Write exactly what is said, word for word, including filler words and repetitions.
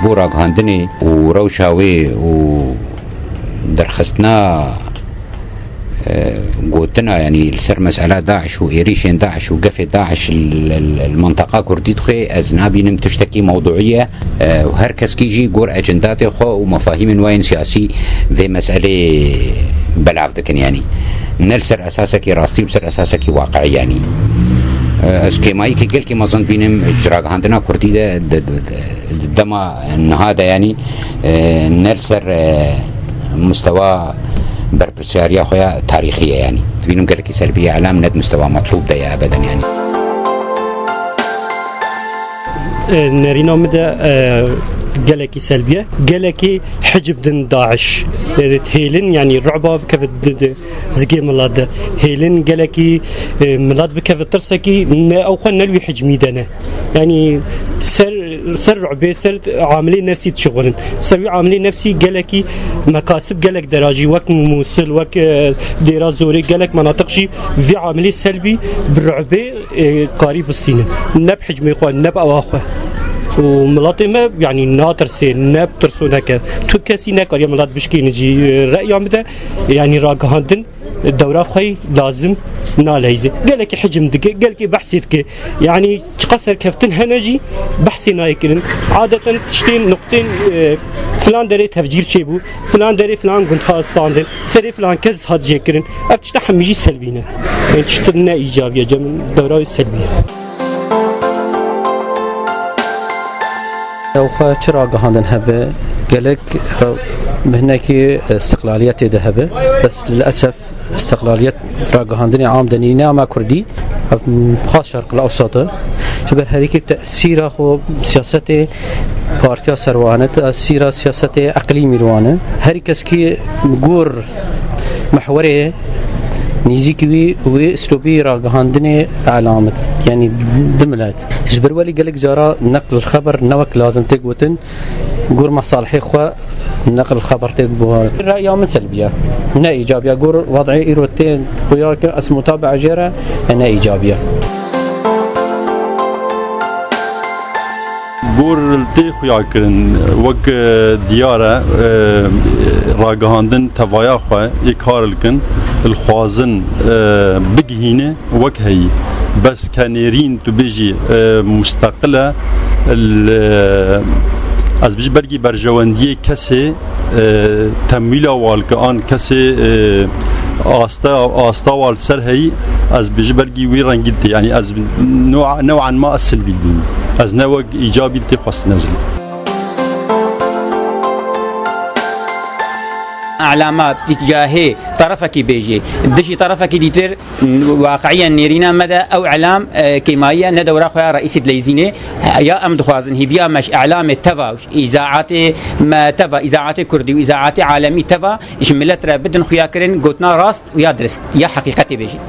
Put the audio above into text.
Bo ragihandinê û rewşa wê û derxistina, e, gotina, yanî li ser mesela DAIŞ û êrîşên DAIŞ û gefê DAIŞ li, li, li minteqa kurdî dixwe, ez nabînim tiştekî mewduî ye, e, û her keskî jî gor ecendatê xwe û mefahîmên wayên siyasî vê meselê belav dikin, yanî ne li ser esasekî rastî û li ser esasekî waqiî, yanî, e, ez kêmayîkê gelkî mezin dibînim ji ragihandina kurdî de, de, de, de, di dema niha de, yanî, e, ne li ser, e, mustewa berpirsiyariya xwe ya tarîxî ye, yanî. Dibînim gelekî selbî ye, îlam ne di mustewa metlûb de ye ebeden, yanî. E, nerîna min de, e, gelekî selbî ye. Gelekî hicb din DAIŞ. E, hêlin, yanî ru'ba bikeve di, di, zikê milet de. Hêlin gelekî, e, milet bikeve tirsekî, ne ew xwe ne li wî hicmî de ne. Yanî ser, ser ru'bê, ser amilê nefsî dişixulin. Ser wî amilê nefsî gelekî mekasib gelek derajî, wek Mûsil, wek, e, Dêra Zorê, gelek menatiq jî vî amilê selbî bi ru'bê, e, karî bistînin. Ne bi hicmê xwe, ne bi ewa xwe. Û miletê me, yanî, natirsê, ne bi tirsonek e. Tu kesî nekariye milet bişkîne cî, e, re'ya min de, yanî, ragihandin dewra xwe yî lazim naleyze. Gelekî hicm dike, gelekî behsê dike. Yanî çiqa serkeftin hene jî behsê nayê kirin. Adeten tiştên, nuqtên, e, filan derê tevcîr çêbû, filan derê filan gund hat standin, serê filan kes hat jêkirin. Ev tişta hemî jî selbî ne. Yanî tişt ne îcabî ye, cem dewra wî selbî ye. Ew xwe çi ragihandin hebe, gelek ra-, mihnekî istiqlaliyetê de hebe, bes lilesef istiqlaliyet ragihandinê am de nîne ama kurdî, ev xas Şerqil Ewsat e. Ji ber herî kê tesîra xwe siyasetê partiya ser wan e, tesîra siyasetê eqlîmî li wan e. Herî keskî gor mehwerê nêzîkî wî, wê îslûbî ragihandinê elam e, yanî di milet. Ji ber welî gelek cara neql xeber ne wek lazim tê gotin, gor mesalihê xwe neql xeber tê gotin. Reya min selbî ye. Ne îcabî ye. Gor wed'ê îro tê xuya kir, ez mutabe'a jê re, ne îcabî ye. Gor li tê xuya kirin, wek, e, diyar e, e, ragihandin tevaya xwe ê kar likin, li xwazin, e, bigihîne wek heyî. Bes ke nêrîn tu bêjî, e, musteqil e, li, ez bijî belkî berjewendiyê kesê, e, temwîla walke an kesê, e, asta, asta wal ser heyî, ez bijî belkî wî rengî tê. Yanî ez no-, new'an ma ez silbî bîn. Ez ne wek îcabî tê xwestin ez. Elama îtîcahê terefekî bêjê, dijî terefekî dîtir, waqiyen nêrîna me de ew elam, e, kêmayî ye, ne dewra xwe ya reîsî dileyzînê. Ya em dixwazin hîviya me ji elamê teva û ji îzaatê me teva, îzaatê kurdî û îzaatê alemî teva ji milet re bidin xuya kirin, gotina rast û ya dirist, ya heqîqetê bêjin.